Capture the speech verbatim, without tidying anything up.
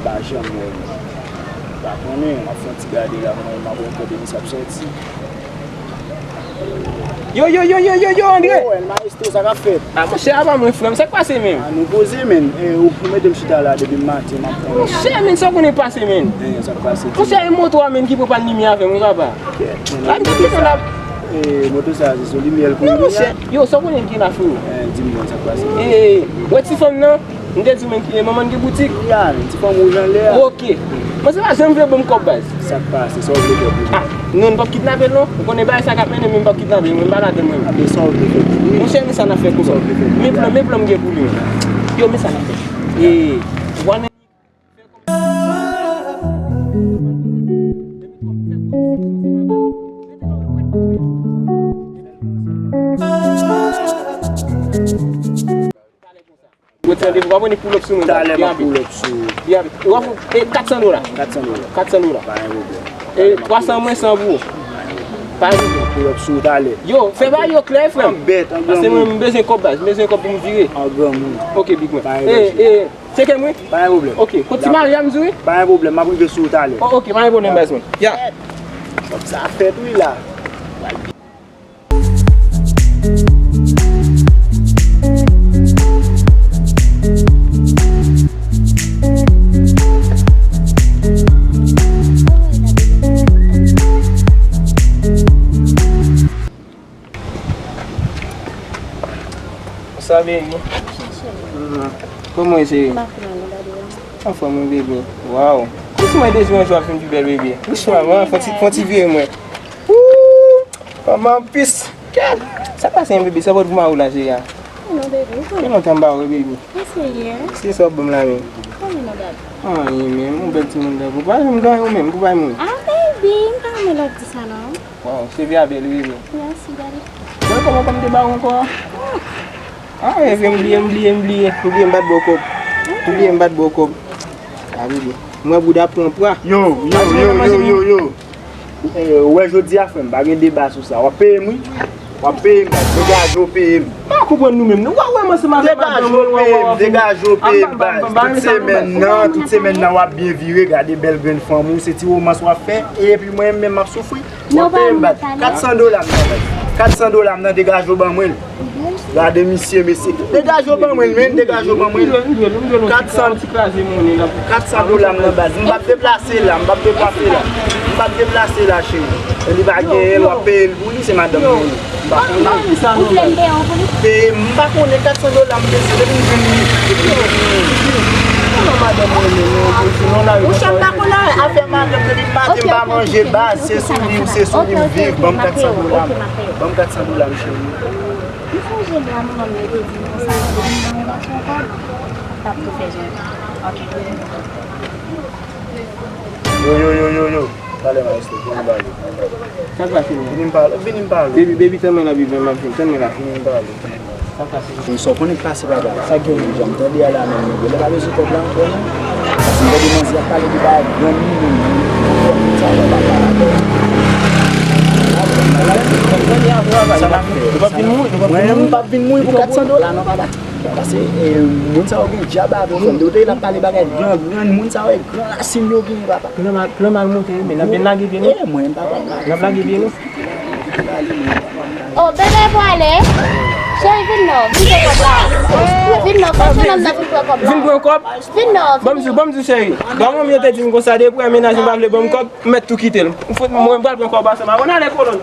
Pa janm wè m. Pa konnen, m ap fè yon ti gade la, mwen, m ap wè kote misye ap sòti. Yo, yo, yo, yo, yo, yo, André! Oh, El Maestro, sa k ap fèt? Ah, monchè, apa mwen, frè m, sa k pase menm? Ah, nou poze, menn. Eh, ou, ou mete m chita la depi maten, m ap tann. Monchè, menn, sa w konnen pase, menn? Eh, sa k pase? Monchè, e moto a, menn, ki pran pàn limyè avè m, wi, papa. Kèt, menn, ah, moto sa, eh, moto sa, se sou limyè l kouri la. Yo, sa w konnen ki la, frè? Eh, di m non, sa k pase? Eh, wè ti fanm nan? M te di w menm ki manman n gen boutik. Ya, ti fanm wouj anlè a. Ok. Mwen se pa janm vle ban m kòb baz. Sa k pase, sa w vle fè pou li? Ah, non, m p ap kidnape l non. Ou konnen bagay sa k ap mennen, men m p ap kidnape l, mwen m pa ladann mwen. Ape sa w vle fè pou li? Monchè, men sa n ap fè pou li. Sa w vle fè pou li? Men plan, men plan m gen pou li. Yo, men sa n ap fè. E, w a Ou tande, w ap vin pull up sou mwen. Talè m ap pull up sou ou. W ap, e, kat san dola. Kat san dola. Kat san dola. Pa gen pwoblèm. E, twa san mwen, san pou ou. Pa gen pwoblèm. Pull up sou ou talè. Yo, fè bagay yo klè, frè m. An bèt, an granmoun. Paske mwen, m bezwen kòb baz, m bezwen kòb pou m vire. An granmoun. Ok, big man. Pa gen pwoblèm. E, e, tcheke m wi. Pa gen pwoblèm. Ok, kot ti mari a m di wi? Pa gen pwoblèm, m ap rive sou ou talè. O, ok, pa gen pwoblèm, baz mwen. Ya. Kòb sa fèt wi la. Sa, baby? Kòman w ye, cheri? Anfòm, wi, baby. Waw. Kòsi mwen de jou an jou ap vin pi bèl, baby. Douchman, mwen, fè yon ti, fè yon ti vire mwen. Ooh, kòman pis. Kèt. Sa pase, baby? Sa pot pou mari w la, cheri a? Non, baby. Gen lontan m pa wè, baby. Eseye. Se sa w ban m la, men. Kòman nou dad? Anyen, men. Yon bèl timoun tankou w. Pa janm ganyen ou menm, pou bay moun. Ah, baby, m pa renmen lè w di sa, non. Waw, cheve a bèl, wi, wi. Mèsi, daddy. Mwen kòman pa m te ba w ankò? Ah, e vre, m bliye, m bliye, m bliye. M bliye m pa t ba w kòb. M bliye m pa t ba w kòb. Ah, bebe. Mwen bouda pran pwa. Yo, yo, yo, yo, yo, yo. Eh, ou wè jodi a, frè m, pa gen deba sou sa. W ap peye m, wi. W ap peye m, baz. Degaje w peye m. Pa konprann nou menm, non. W a wè m ansanm avèk madanm mwen, w a wè. Degaje w peye m, degaje w peye m, baz. Tout semèn nan, tout semèn nan, w ap byen vire, gade bèl grenn fanm ou, se ti womans w ap fè, epi mwen menm m ap soufri. W ap peye m, baz. Kat san dola m nan, baz. Kat san dola m nan, degaje w ban mwen l. Gade misye, mesye. Degaje w ban mwen l, men, degaje w ban mwen l. Kat san, kat san dola m nan, baz. M p ap deplase la, m p ap deplase la. M p ap deplase la, cheri. Li pa genyen l, w ap peye l pou li, se madanm mwen. M pa konnen. Ou vle m peye w pou li? Peye m, m pa konnen, kat san dola m bezwen depi m jwenn li. Kòman madanm mwen menm, non, la. Monchè, m pa konnen afè madanm, depi maten m pa manje, baz, se sou li, se sou li m viv. Ban m kat san dola m. Ban m kat san dola m, cheri. M sonje lè a manman m yo te di m konsa, depi m nan relasyon ankò, m t ap tou fè jan. Ok. Yo, yo, yo, yo, yo. Talè, maestro, vini m pale, vini m pale. Sa k pase, menm? Vini m pale, vini m pale. Baby, baby, tann mwen la, baby, m ap vin, tann mwen la. Vini m pale. Sa k pase? Sa w konnen k pase, papa? Sa k gen? Jan m tande a la, menm, nèg yo, lè pa bezwen kòb la ankò, non. Paske m tande manzè ap pale de bagay grann li menm. Sa w ap pale la. Sa n ap fè? Nou p ap vin mouri, nou p ap vin mouri. Mwen, m p ap vin mouri pou kat san dola, non, papa. Paske, eh, moun sa yo gen djab avè yo, frè m. Yo te la pale bagay gran, gran, moun sa yo e gran lasin yo genyen, papa. Plan mal, plan mal monte, wi, men n ap vin lage pye nou. Eh, mwen, papa, m lage. N ap lage pye nou. Oh, bebe pwale. Cheri, vin non, vin pran kòb la. Vin non, fè ti nonm nan vin pran kòb la. Vin pran kòb? Vin non, vin. Ban m di w, ban m di w, cheri. Granmoun yo te di m konsa, depi w wè mennaj mwen pa vle ban m kòb, m mèt tou kite l. M fout, mwen, m pral pran kòb ansanm avè w. Ann ale, kolòn.